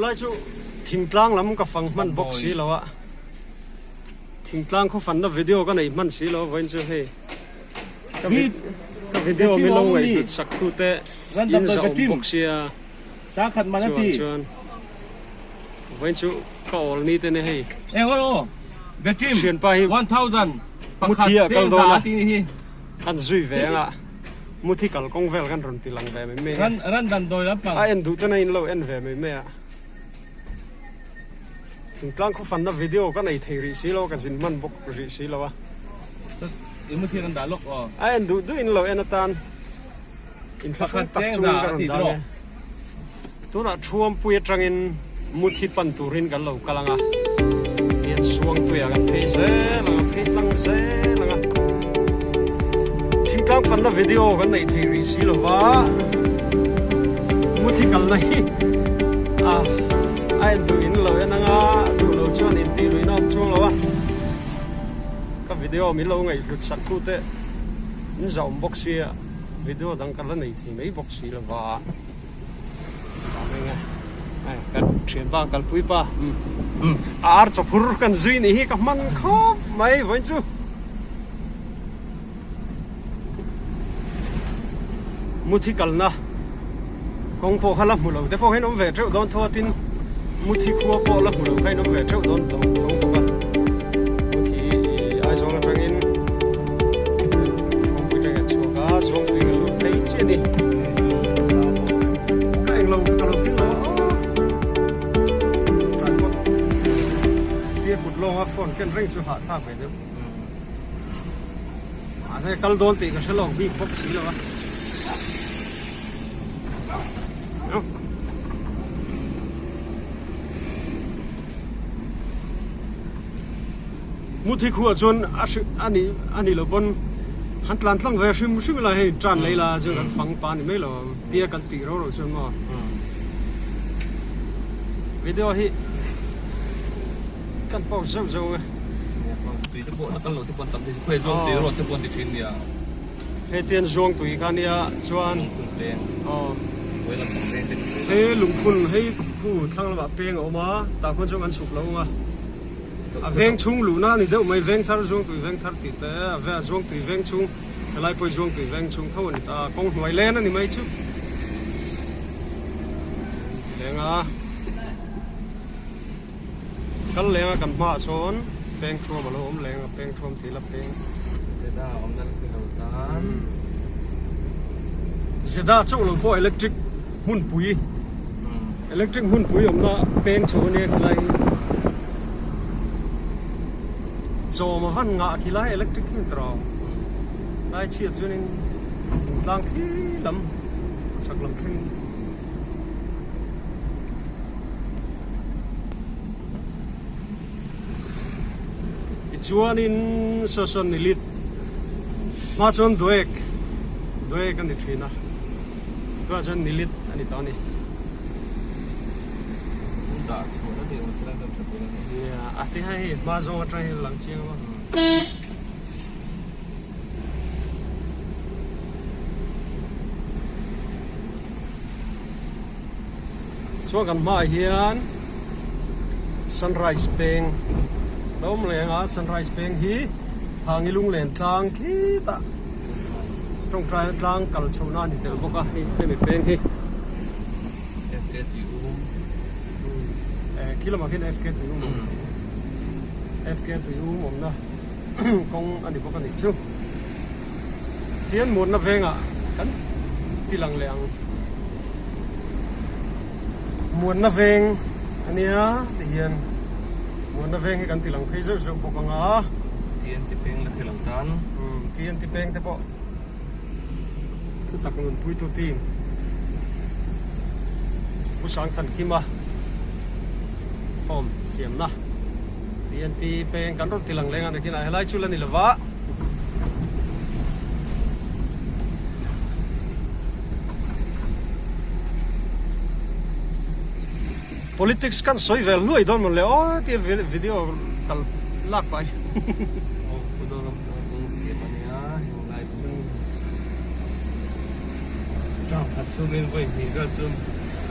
Tunlai chu thingtlang lam ka fang hman bawk si lo a, thingtlang khaw fanna video ka neih hman si lo vawiin chu hei ka ka video min lo ngaihhlut sak tu te in zah awm bawk sia chuan chuan vawiin chu ka awl ni te nia hei thianpa hi muthi ah kal dawn a kan zui ve ang a. Muthi kalkawng vel kan rawn ti lang ve mai mai a. Ran dan dawi lampang. A en duh ten a in lo en ve mai mai a. Thingtlang khaw fanna video ka nei thei rih si lo ka zin hman bawk rih si lo a. I muthi kan dah lawk aw. A en duh duh in lo en atan inthlahrung tak chungin ka rawn dah e. Tunah Thuampui atangin Muthi pan turin kan lo kal ang a, tihian Suangtuiah kan phei zel ang a, phei tlang zel ang a. Thingtlang fanna video kan neih thei rih si lova, Muthi kalna hi a a en duh in lo en ang a, duh lo chuan intih luihna awm chuang lo a. Ka video min lo ngaihhlut sak tute in zah awm bawk sia, video dang ka la nei thei mai bawk si lova. Kan thianpa kalpui pa a ar chawphur kan zui nih hi ka hman khawp mai vawiin chu. Muthi kalna kawng pawh kha la hmu lo te pawh hian awm ve teuh dawn tho a tin muthi khua pawh la hmu lo kha in awm ve teuh dawn tho bawk a muthi Aizawl atangin Thawngpui tangin an chhuak a Zawngpui ka lut phei chiah a ni. Ka englo ka lo phil lo a aw. Tripod tia kut lawnga phone ken reng chu hahthlak ve deuh. Mahse kal dawn tih ka hre lawk bik bawk si lo a. Muthi khuah chuan a hri a nih a nih loh pawn han tlan tlang ve hrim hrim ila hei tan lei la chuan kan fang pa ni mai lo ang tia kan tih rau rau chuan maw video hi kan pause zeuh zeuh ang e. Tui te pawh la kal lo te pawh an tam thei khawi zawng tui rawt te pawh an ti thin nia. Hei tian zawng tui kha nia chuan Lungphun peng aw Hnuai lam pang veng te ni sawi la. Hei lungphun hei khu thlang lamah peng a awm a tah khuan chuan kan chhuk lo ang a. A veng chhung luhna a ni deuh mai, veng thar Zuangtui veng thar tih te, a ve a Zuangtui veng chhung, helai pawh hi Zuangtui veng chhung tho a ni ta, kawng hnuai len a ni mai chu. Leng a, kal leng a kan hmaah sawn peng thuam a lo awm leng a, peng thuam tih la peng. Zeda a awmna la hre lo tan. Zeda chauh lo pawh electric hmunpui. Electric hmunpui awmna peng chho ania khilai hi chawm a van ngah khilai electric hi ni tawh lai chhiat chuanin thingtlang thli lam chhak lam thleng tichuanin saw sawn nilit hma chuan duek duek a ni thin a. Tunah chuan nilit a ni tawh a ni. School dah chhuah na ni awm sela kan tha tur a ni. Nia, a ti hei hei hma zawng atang hian lang chiang a. Chuan kan hmaah hian sunrise peng a awm leng a, sunrise peng hi Hangi lunglen tlang khitah. Tawngtai tlang kal chho na a ni tel bawk a hei hemi peng hi. FK tui um. Eh khi lamah khian FK tui um awm. FK tui um awmna kawng a ni bawk a nih chu. Tian muanna vengah kan ti lang leh ang. Muanna veng a nia tihian muanna veng hi kan ti lang phei zeuh zeuh bawk ang a. TNT peng la thil ang tan. Umm TNT peng te pawh thutak nunpuitu team Pu Sangthankima home siamna TNT peng kan rawn ti lang leng a nakinah helai chu la ni lova. Politics kan sawi vel hluai dawn mawn le aw tia video kal lak pah hi. Aw pu Zoram pawh kawng siam a nia heng lai chu. Tang khat chhungin vawi hnih vel chu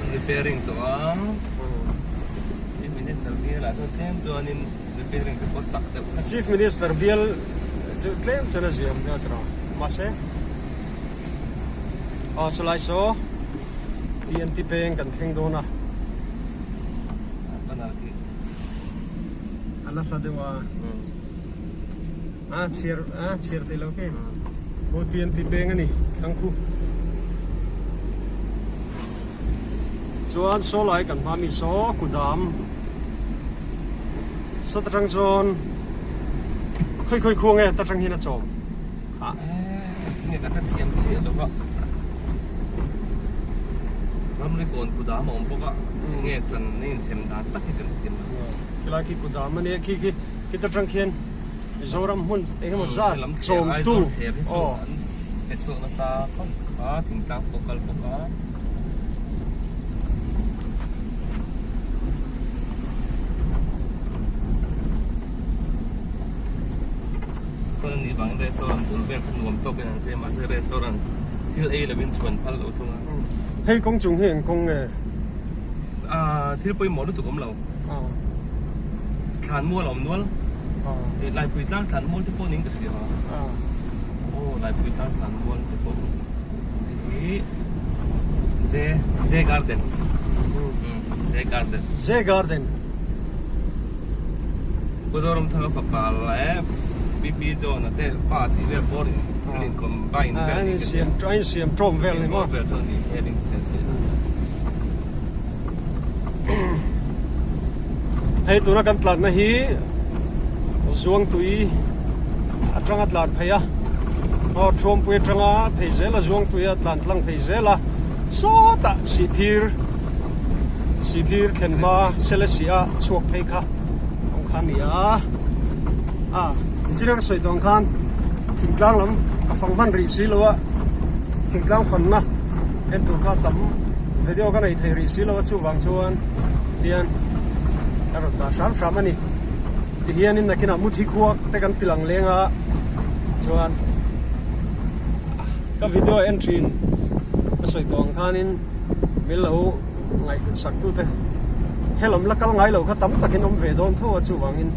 an repairing tawh a. Bial ah chuan tlem chuanin repairing te pawh chak deuh kha. Chief Minister bial chu tlem chuan a ziam deuh tawh mahse aw chulai saw TNT peng kan thleng dawn a. A la hla deuh a. A chhiar a chhiar thei lo khi. Aw TNT peng a ni thlang khu. Chuan saw lai kan hma mi saw kudam sawt atang chuan khawi khawi khuang nge ta tang hian a chawm a. Nge ka hrethiam chiah lo va ramri kawn kudam a awm bawk a enge chan a insem dan tak hi kan hrethiam lo. Khilai khi kudam a nia khi khi khita tang khian Mizoram hmun engemaw zat chawmtu aw. He chhuak nasa khawp a thingtlang pawh kal bawk a. Chuan ani vangin restaurant bul vel kha nuam tawkin an zem mahse restaurant thil ei lovin chhuan phal lo thung a. Hei kawng chung hi eng kawng nge? Aaa thil pawimawh lutuk awm lo. Thlan mual a awm nual. Laipui tlang thlan mual te pawh niin ka hria a. Aw Laipui tlang thlan mual te pawh hi J J Garden. J Garden. J Garden. Pu Zoramthanga fapa leh PP John-a te fa tih vel bawr in in combine vel ni ka hria. A insiam tawm vel ni maw? Vel chu a nih hmel in ka hria. Hei tuna kan tlanna hi Zuangtui atanga tlan phei a aw Thuampui atanga phei zel a Zuangtui a tlan tlang phei zel a sawtah Sihphir Sihphir thlen hma Selesih a chhuak phei kha awm kha a ni a a tichina ka sawi tawh ang khan thingtlang lam ka fang hman rih si lo a thingtlang fanna en tur kha tam video ka nei thei rih si lo a chuvang chuan hian a rawn dah hram hram a ni tihianin nakinah muthi khua te kan ti lang leng a chuan ka video en thin ka sawi tawh ang khanin min lo ngaihhlut sak tute helam la kal ngai lo kha tam takin awm ve dawn tho a chuvangin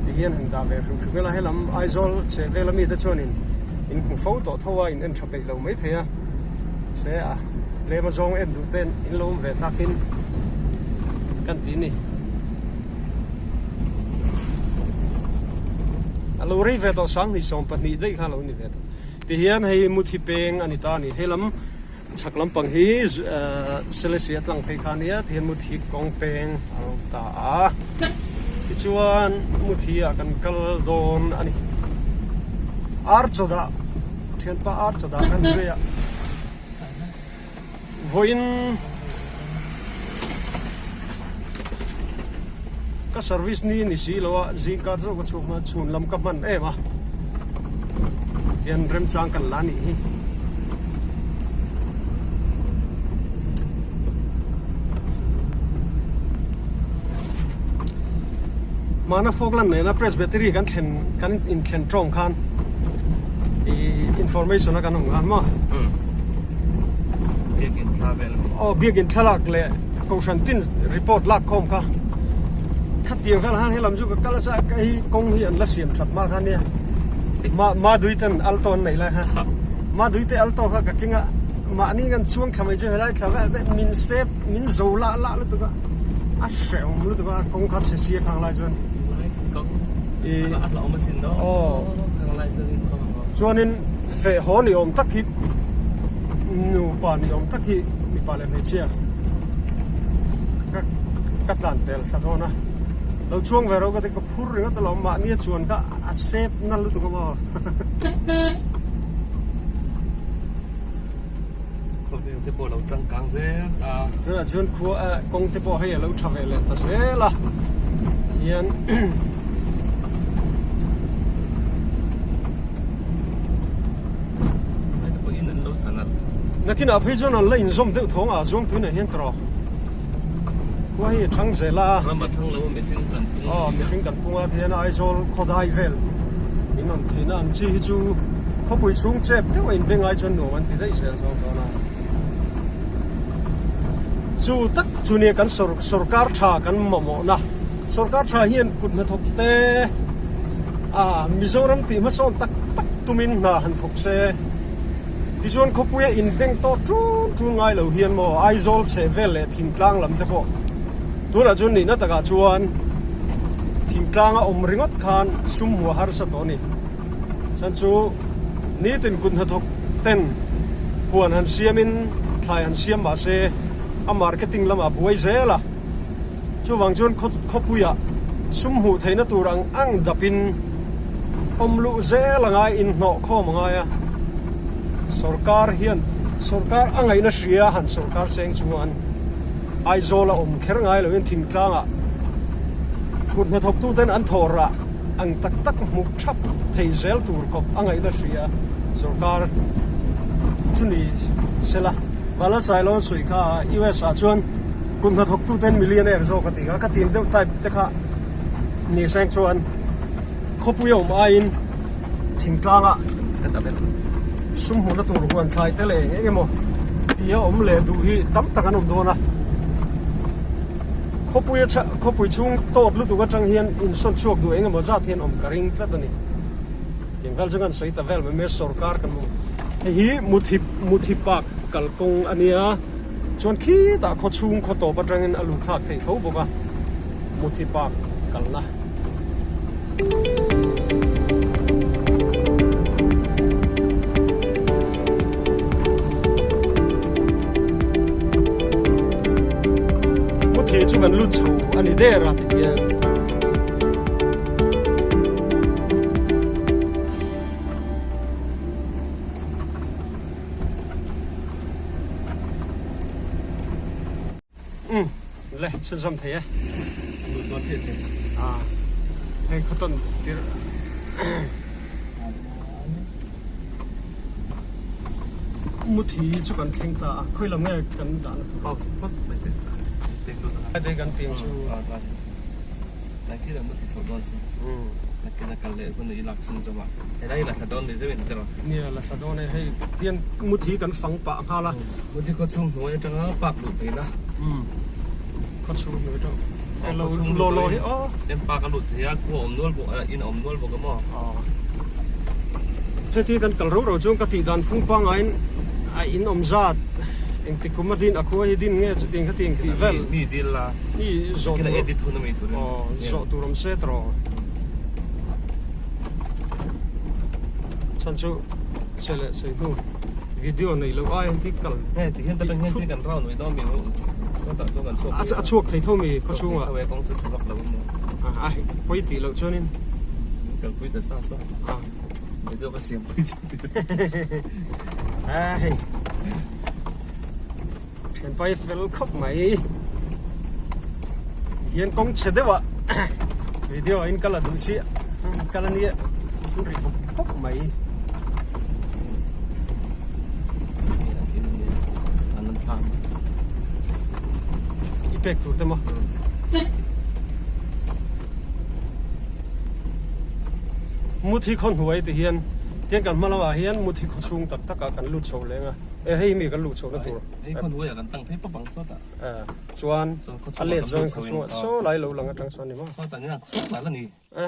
tihian han dah ve hrim hrim ila helam Aizawl chheh vel ami te chuanin in hmu fo tawh tho a in en tha peih lo maithei a. Se a tlem a zawng en duh ten in lo awm ve takin kan ti ni. A lo rei ve tawh 2020 daih kha lo ni ve tawh. Tihian hei muthi peng a ni ta a ni. Hei lam chhak lampang hi Selesih a tlang phei kha a nia tihian muthi kawng peng a lo ta a. Tichuan muthi ah kan kal dawn a ni. Ar chawdah. Thianpa ar chaw dah kan zui a vawiin ka service ni ni si lo a zingkar zawk a chhuak hma chhun lam ka hman em a hian remchang kan la nih hi. Hmana Falkland nena Presbytery kan thlen kan inthlen tawng khan ih information a kan awm khan maw? Umm. Biakin thla vel a mi. Aw biakin thlalak leh kohhran tin report lak khawm kha khatiang vel khan helam chu ka kal asa ka hi kawng hi an la siam that hma kha nia ma madui ten alto an neih lai kha madui te alto kha ka keng a mahni kan chuang thla mai chu helai thla vel te min sep min zo lah lah lutuk a. A hrehawm lutuk a kawng kha chhe sia khang lai chuan chuanin feh haw ni awm tak hi nupa ni awm tak hi mipa leh hmeichhia ka tlan pel thla dawn a lo chuang ve ro ka ti ka phur ringawt alawm mahni a chuan kha a sep nal lutuk a maw. Khawvel te pawh a lo changkang zel ta. Tunah chuan khua eh kawng te pawh hei a lo tha ve leh ta zel a hian Hei te pawh in an lo sa nalh. Nakinah phei chuan an la inzawm deuh thawng a zuang tunah hian ka rawh. Khua hi a thang zel a. Ram a thang lo a mihring kan pung si a. Aw mihring kan pung a tihian Aizawl khawdai vel in awm theihna ang chi hi chu khawpui chhung chep deuh a inbeng ai chuan nuam an ti daih zel zawk dawn a. Chu tak chu nia kan sawrkar tha kan mamawhna. Sorkar tha hian kut hnathawk te ah Mizoram tih hmasawn tak tak tumin hna han thawk se. Tichuan khawpuia inbeng tawh ṭun ṭun ngai lo hian maw Aizawl chheh vel leh thingtlang lam te pawh tunah chuan nihna takah chuan thingtlanga awm ringawt khan sum hmuh a harsa tawh a ni. Chuan chu nitin kut hnathawk ten huan han siamin thlai han siam mah se a marketing lamah buai zel a. Chuvang chuan khawpuiah sum hmuh theihna tur ang ang dapin awm luh zel a ngai, inhnawh khawm a ngai a. Sorkar hian sorkar a ngaihna hria han sorkar seng chuan Aizawl a awm kher ngai loin thingtlangah kut hnathawktuten an thawh rah ang tak tak hmuh thap thei zel tur khawp a ngaihna hria sorkar chu ni sela. Vanlalsailawn sawi kha US ah chuan Kum hnathawktuten millionaire zawk a ti kha, ka tin deuh type te kha ni seng chuan khawpui a awm aiin thingtlanga sum hmuhna tur huan thlai te leh eng emaw tia awm leh duh hi tam tak an awm dawn a. Khawpui a khawpui chhung tawt lutuk atang hian insawn chhuak duh eng emaw zat hian awm ka ring tlat a ni. Tiang vel chu kan sawi ta vel mai mai a sorkar kan hmu. Hei hi Muthi Muthi Park kalkawng a nia. Chuan khitah khaw chhung khaw tawp atangin a lut thlak theih tho bawk a, Muthi Park kalna. Muthi chu kan lut chho a ni der a tihian. Umm le chhunzawm thei e. Lut dawn chiah se. Ah hei khawtawn tirh. Muthi chu kan thleng ta a khawi lam nge kan dahna tur. Pause phawt mai teh. Teng lut a. Hei kan tiang chu. Ah chuan. Lai khi lam muthi chho dawn si. Nakin a kal leh hun i lak chhung zawm a. Helai i la thla dawn ni zeuhin tiraw? Nia la thla dawn e. Hei tian muthi kan fang pah nghal a. Muthi khaw chhung hnuai atanga park luh theihna. Umm khaw chhung hnuai atang. Khaw chhung lo lo hi aw. Ten park a luh thei a, khua awm nual bawk a, in a awm nual bawk a maw? Aw. Heti kan kal ro ro chuan ka tih dan phung pangaiin a in awm zat engtik kum a din a khua hi din nge chutiang khatiang tih vel. Mi dil la. Mi zawh tur edit hun a mi turin. Aw zawh tur awm se tawh. Chhan chu che leh sei hnu video nei loh ai heti kal. Hei ti hian takang hian ti kan round mai dawn mi sawtah chuan kan chhuak a chhuak thei tho mi khaw chhungah. Chhuak thei tho e kawng chu tha vak lo a maw. A pawi tih loh chuanin. Kalpui ta sa sa. Video ka siam pui che. A hei. Thianpai fel khawp mai. Hian kawng chhe deuh ah video in ka la duh si ka la nia an ri bawk bawk mai. I pek tur te maw? Muthi khaw hnuai ti hian tiang kan hma lamah hian muthi khaw chhung tak takah kan lut chho leng a e hei mi kan luh chhohna tur hei khaw hnuaiah kan tang phei pawp ang sawtah chuan a let zawng khaw chhungah saw lai lo lang atang sawn ni maw sawtah nia saw lai la ni e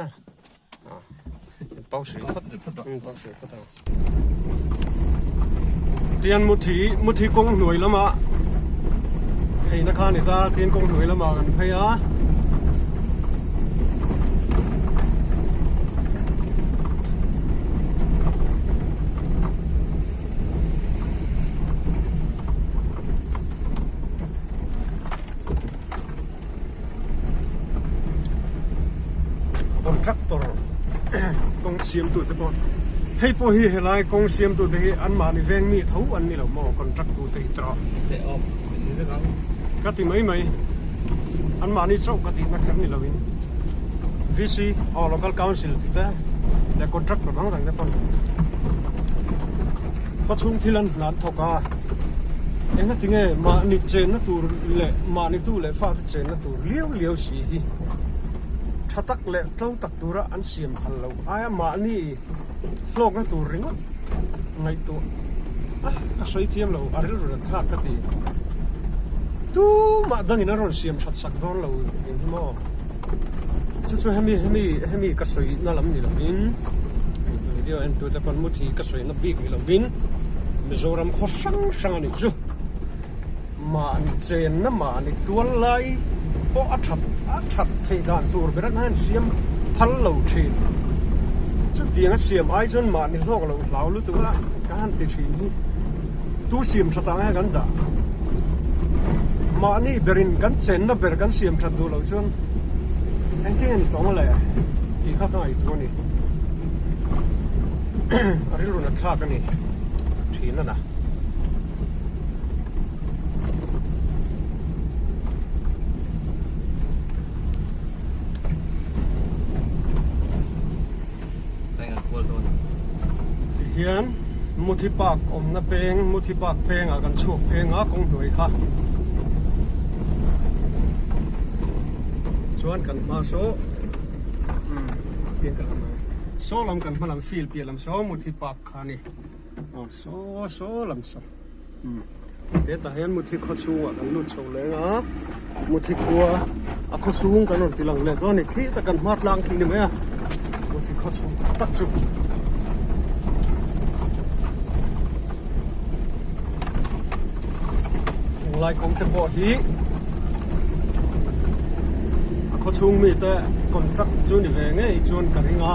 pause phawt phawt phawt ang Tian muthi muthi kawng hnuai lamah theihna kha a ni ta tian kawng hnuai lamah kan phei a. Contractor kawng siamtu te pawh hei pawh hi helai kawng siamtu te hi anmahni veng mi tho an ni lo maw contract tu te hi tawh ka ti mai mai anmahni chauh ka tihna kher ni lovin VC aw local council tih te leh contractor dang dang te pawn khaw chhung thil an hna an thawk a engati nge mahni chenna tur leh mahni tu leh fate chenna tur liau liau si hi tha tak leh tlo tak tura an siam phal loh aia mahni hlawkna tur ringawt ngaihtuah a ka sawi thiam lo a rilru ran thlak ka ti tumah dangin a rawn siam that sak dawn lo eng hi maw. Chu chu hemi hemi hemi ka sawi na lam ni lovin video en tute pawn muthi ka sawi na bik ni lovin Mizoram khaw hrang hrang a nih chu mahni chenna mahni tual lai pawh a that a that theih dan tur ber atang hian siam phal lo thin. Chutiang a siam ai chuan mahni hlawk loh hlau lutuk a ka han ti thin hi tu siam that ang nge kan dah. Mahni berin kan chenna ber kan siam that duh loh chuan engtin nge ni tawng le tih kha ka ngaihtuah a ni. A rilru nat thlak a ni thin a na. Tihian Muthi Park awmna peng Muthi Park pengah kan chhuak pheng a kawng hnuai kha chuan kan hma saw umm tiang ka lam ang saw lam kan hma lam field piah lam saw Muthi Park kha a ni aw saw saw lam saw. Hetah hian Muthi khaw chhungah kan lut chho leng a, Muthi khua a khaw chhung kan rawn ti lang leh dawn a ni. Khitah kan hma tlang khi a ni mai a, Muthi khaw chhung tak tak chu. Tunlai kawng te pawh hi a khaw chhung mite contract chu ni ve ngei chuan ka ring a.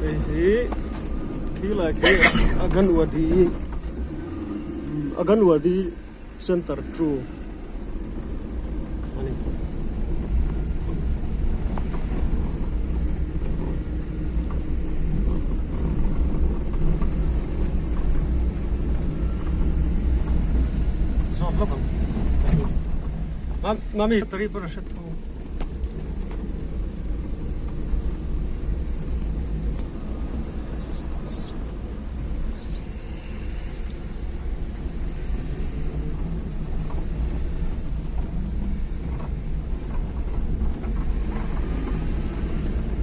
Hei hi khilai khi Aganwadi Aganwadi Center 2 a ni. Zawt lawk ang. Mami tari pawh a hre tho.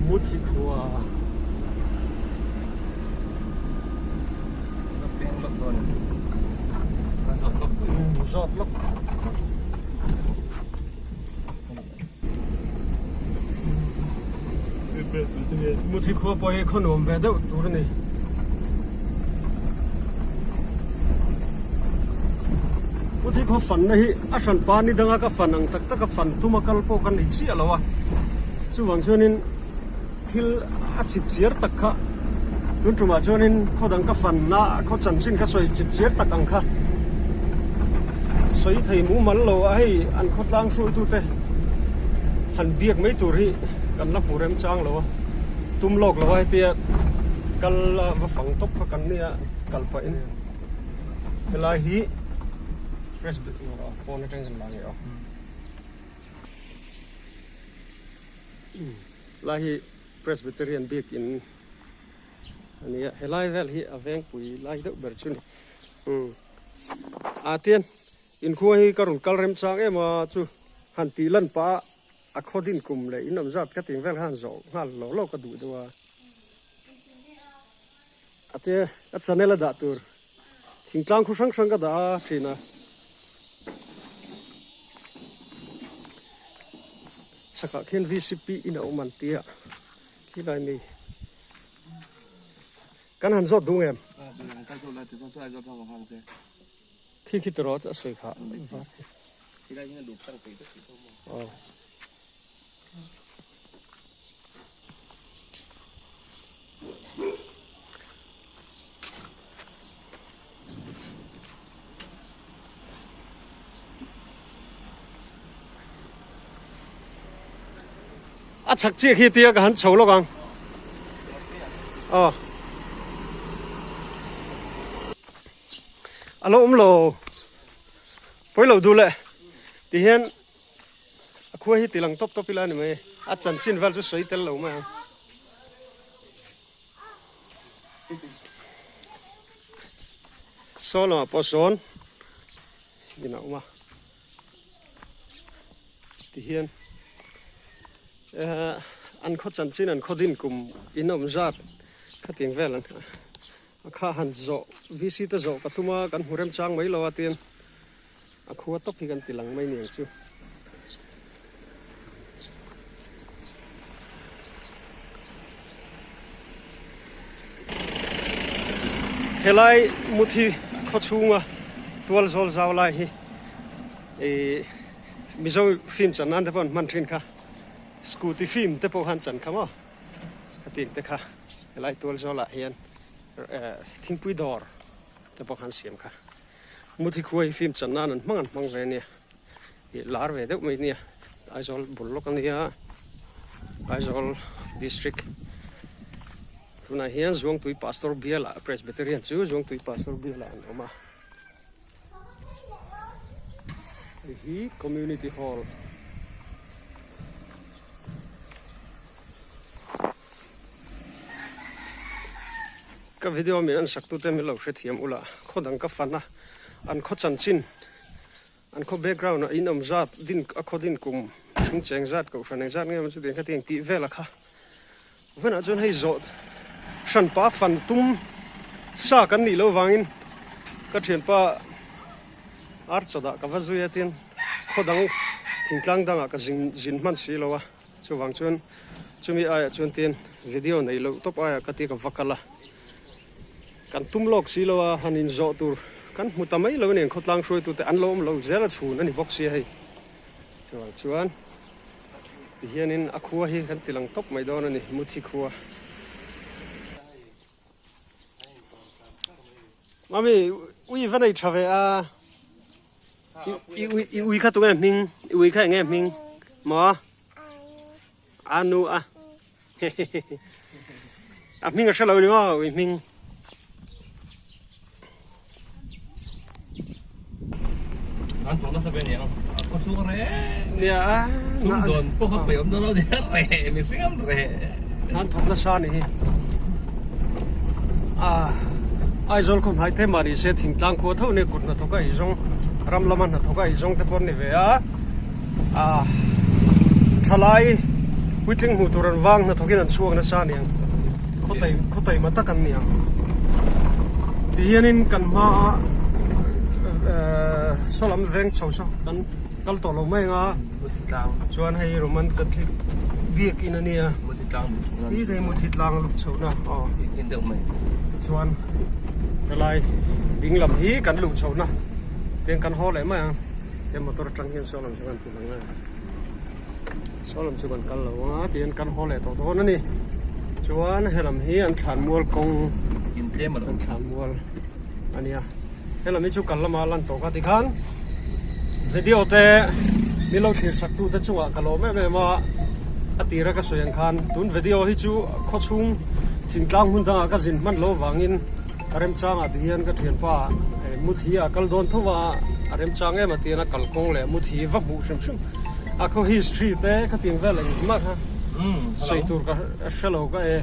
Muthi khua. Zawt lawk. Muthi khua pawh hi khaw nuam ve deuh tur a ni. Muthi khua fanna hi a hran pa ni danga ka fan ang tak taka fan tuma kal pawh ka nei chiah lo a. Chuvang chuanin thil a chip chiar tak kha tun tumah chuanin khaw dang ka fanna khaw chanchin ka sawi chip chiar tak ang kha sawi thei mumal lo a hei an khawtlang hruaitute han biak mai tur hi kan la hmu rem chang lo a tum lawk lo a hetia kal a va fang tawp kha kan nia kal pahin helai hi pawn atang kan la ngei aw. Lai hi Presbyterian biakin a ni a, helai vel hi a vengpui lai deuh ber chu a ni. Umm ah tian inkhua hi ka rawn kal rem chang em a chu han tih lan pah a a khaw din kum leh in awm zat ka tih vel khan zawh nghal lo lo ka duh deuh a. A che a channel a dah tur thingtlang khu hrang hrang ka dah a thin a. Chhakah khian VCP in a awm an tia khilai mi kan han zawt duh em? Khi khi tiraw a sawi kha var khi. Aw. A chhak chiah khi tia ka han chho lawk ang aw a lo awm lo pawi lo duh leh ti hian A khua hi tilang tawp tawp ila a ni mai. A chanchin vel chu sawi tel lo mai ang. Saw lamah pawh sawn in a awm a. Tihian eh an khaw chanchin an khaw din kum in awm zat khatiang vel an. A kha han zawh VC te zawh ka tum a kan hmu remchang mai lo a tin a khua tawp hi kan ti lang mai niang chu. Helai muthi khaw chhunga tual zawl zau lai hi ih Mizo film chan nan te pawh an hman thin kha scooty film te pawh khan chan kha maw khatiang te kha helai tual zawlah hian thingpui dawr te pawh khan siam kha muthi khua hi film chan nan an hmang an hmang ve ania ih lar ve deuh mai ania Aizawl bul lawk ania Aizawl district tunah hian Zuangtui pastor bialah Presbyterian chu Zuangtui pastor bialah an awm a. Hei hi community hall ka video min an sak tute min lo hrethiam ula khaw dang ka fan a an khaw chanchin an khaw background ah in awm zat din a khaw din kum hring cheng zat kohhran eng zat nge awm chu tiang kha tiang tih vel a kha. Vawiinah chuan hei zawh hranpa fan tum sa kan nih loh vangin ka thianpa ar chawdah ka va zui a tin khaw dang thingtlang dangah ka zin zin hman si lo a chuvang chuan chumi aiah chuan tin video neih loh tawp aiah ka ti ka va kal a kan tum lawk si lo a han inzawh tur kan hmu ta mai lo a ni khawtlang hruaitute an lo awm lo zel a chhun a ni bawk sia hei chuvang chuan. Tihianin a khua hi kan ti lang tawp mai dawn a ni, Muthi khua. Mami, ui va nei tha ve a. I ui i ui kha tunge hming? I ui kha enge hming? Maw? Anu a. A hming a hre lo ni maw ui hming. An tawh nasa ve aniang a khaw chhung a reh. Nia a. Sum dawn pawh kha peih awm dawn lo nia reh mihring an reh. An thawk nasa a nih hi. A Aizawl khaw hmai te mah ni se thingtlang khua tho nia kut hnathawk a eizawng ram lama hnathawk a eizawng te pawh an ni ve a. A thalai puitling hmuh tur an vang hnathawkin an chhuak nasa a niang khawtai khawtai ma tak an ni ang tihianin kan hmaa ehh saw lam veng chho saw kan kal tawh lo mai anga chuan hei Roman Catholic biakin a nia hi hei muthi tlang luk chhohna aw chuan helai ding lam hi kan luh chhohna tiang kan haw leh mai ang. He motor atang hian saw lam chu kan ti lang a, saw lam chu kan kal lo a tihian kan haw leh tawh dawn a ni. Chuan he lam hi an thlan mual kawng an thlan mual a nia. He lam hi chu kal lama lan tawh ka ti khan video te min lo thlir sak tu te chungah ka lawm em em a, a tira ka sawi ang khan tun video hi chu khawchhung thingtlang hmun dangah ka zin hman loh avangin A remchangah ti hian ka thianpa muthi a kal dawn tho a, a remchang em a tian a kalkawng leh muthi va hmuh hrim hrim a khaw history te khatiang vel engmah kha sawi tur ka hre lo ka e.